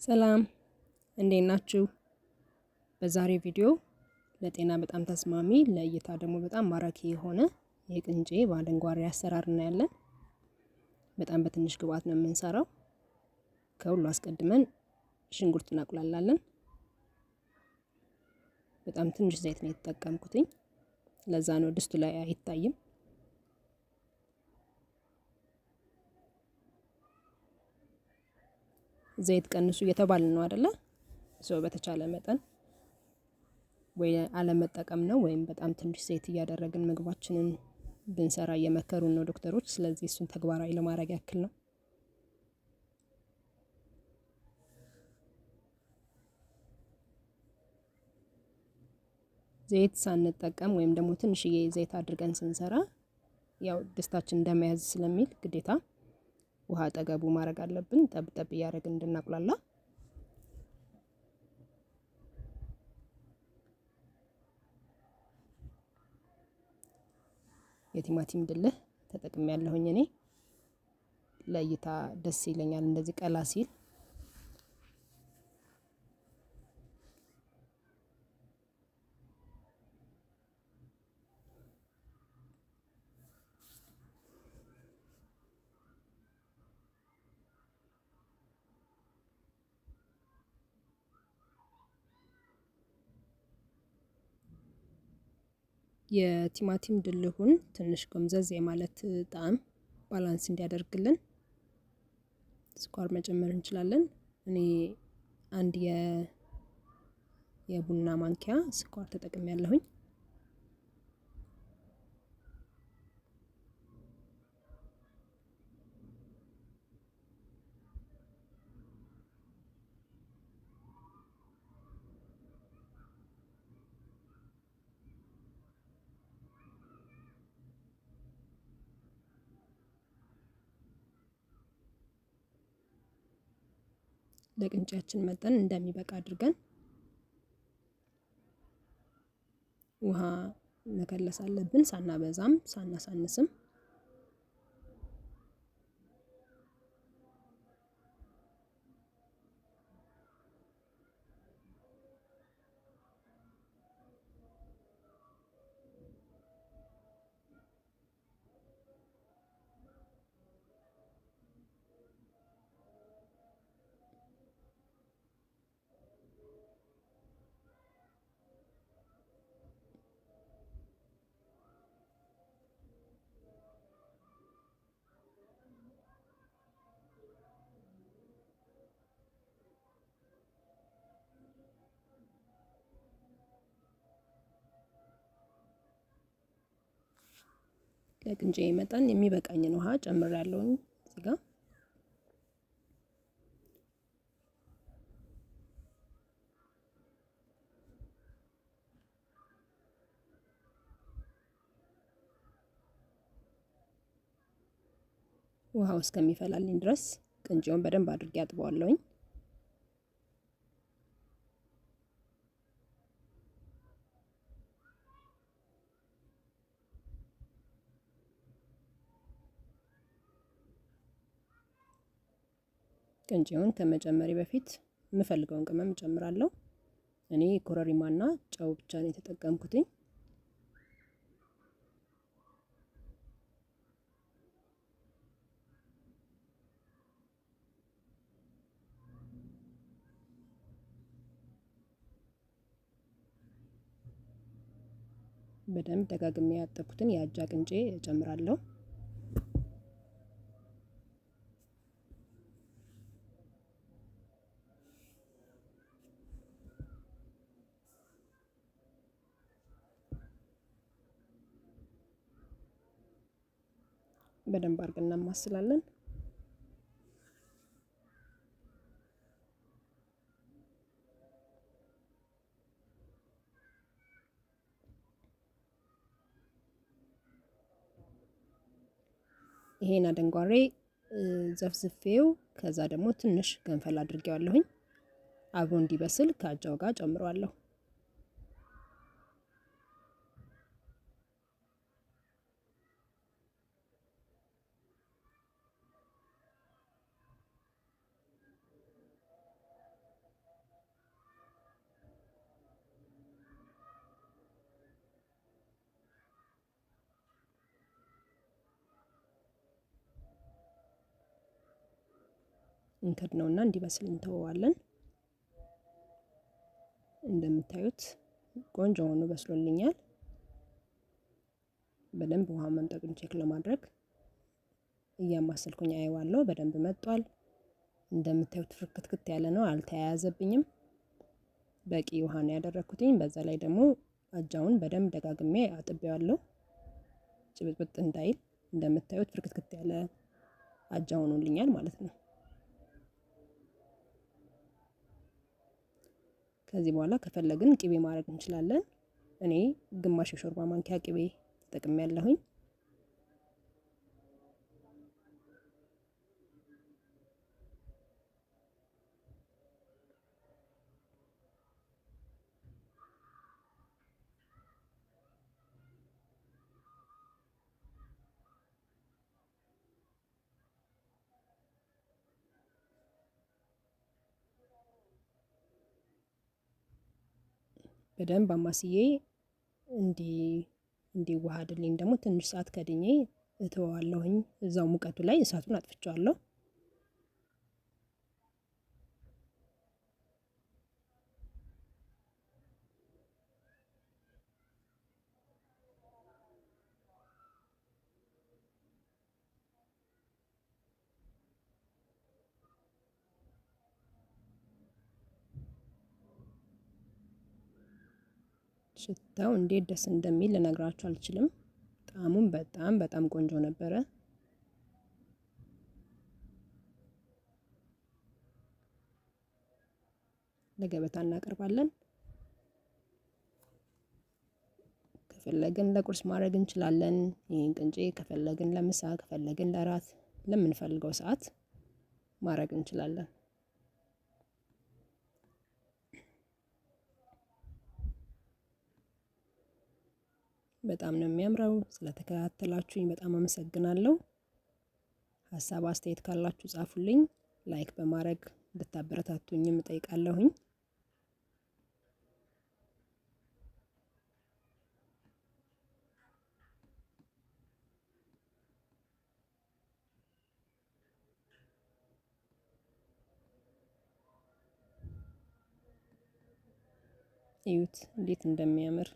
ሰላም እንዴት ናችሁ? በዛሬ ቪዲዮ ለጤና በጣም ተስማሚ ለእይታ ደግሞ በጣም ማራኪ የሆነ የቅንጬ በአደንጓሬ አሰራር እናያለን። በጣም በትንሽ ግብአት ነው የምንሰራው። ከሁሉ አስቀድመን ሽንኩርት እናቁላላለን። በጣም ትንሽ ዘይት ነው የተጠቀምኩትኝ፣ ለዛ ነው ድስቱ ላይ አይታይም። ዘይት ቀንሱ እየተባልን ነው አይደለ? so በተቻለ መጠን ወይ አለመጠቀም ነው ወይም በጣም ትንሽ ዘይት እያደረግን ምግባችንን ብንሰራ እየመከሩን ነው ዶክተሮች። ስለዚህ እሱን ተግባራዊ ለማድረግ ያክል ነው። ዘይት ሳንጠቀም ወይም ደግሞ ትንሽዬ ዘይት አድርገን ስንሰራ ያው ድስታችን እንደመያዝ ስለሚል ግዴታ ውሃ አጠገቡ ማድረግ አለብን። ጠብ ጠብ እያደረግን እንድናቁላላ። የቲማቲም ድልህ ተጠቅሜ ያለሁኝ እኔ ለእይታ ደስ ይለኛል እንደዚህ ቀላ ሲል። የቲማቲም ድልሁን ትንሽ ጎምዘዝ የማለት ጣዕም balance እንዲያደርግልን ስኳር መጨመር እንችላለን። እኔ አንድ የቡና ማንኪያ ስኳር ተጠቅሜያለሁኝ። ለቅንጫችን መጠን እንደሚበቃ አድርገን ውሃ መከለስ አለብን፣ ሳናበዛም ሳናሳንስም። ለቅንጬ መጠን የሚበቃኝን ውሃ ጨምሬያለሁኝ እዚህ ጋር። ውሃው እስከሚፈላልኝ ድረስ ቅንጬውን በደንብ አድርጌ አጥበዋለሁኝ። ቅንጬውን ከመጨመሬ በፊት የምፈልገውን ቅመም እጨምራለሁ። እኔ ኮረሪማና ጨው ብቻ ነው የተጠቀምኩትኝ። በደንብ ደጋግሜ ያጠብኩትን የአጃ ቅንጬ እጨምራለሁ። በደንብ አድርገን እናማስላለን። ይሄን አደንጓሬ ዘፍዝፌው ከዛ ደግሞ ትንሽ ገንፈል አድርጌዋለሁኝ። አብሮ እንዲበስል ከአጃው ጋር ጨምረዋለሁ። እንከድነውና እንዲበስል እንተወዋለን። እንደምታዩት ቆንጆ ሆኖ በስሎልኛል። በደንብ ውሃ መምጠጡን check ለማድረግ እያማሰልኩኝ አየዋለሁ። በደንብ መጧል። እንደምታዩት ፍርክትክት ያለ ነው፣ አልተያያዘብኝም። በቂ ውሃ ነው ያደረኩትኝ። በዛ ላይ ደግሞ አጃውን በደንብ ደጋግሜ አጥቤዋለሁ ጭብጥብጥ እንዳይል። እንደምታዩት ፍርክትክት ያለ አጃ ሆኖልኛል ማለት ነው። ከዚህ በኋላ ከፈለግን ቅቤ ማድረግ እንችላለን። እኔ ግማሽ የሾርባ ማንኪያ ቅቤ ተጠቅሜያለሁኝ። በደንብ አማስዬ እንዲዋሃድልኝ ደግሞ ትንሽ ሰዓት ከድኜ እተወዋለሁኝ። እዛው ሙቀቱ ላይ እሳቱን አጥፍቼዋለሁ። ሽታው እንዴት ደስ እንደሚል ልነግራችሁ አልችልም። ጣዕሙም በጣም በጣም ቆንጆ ነበረ። ለገበታ እናቀርባለን። ከፈለግን ለቁርስ ማድረግ እንችላለን። ይህን ቅንጬ ከፈለግን ለምሳ፣ ከፈለግን ለራት፣ ለምንፈልገው ሰዓት ማድረግ እንችላለን። በጣም ነው የሚያምረው። ስለተከታተላችሁኝ በጣም አመሰግናለሁ። ሀሳብ አስተያየት ካላችሁ ጻፉልኝ። like በማድረግ እንድታበረታቱኝም እጠይቃለሁኝ። እዩት እንዴት እንደሚያምር።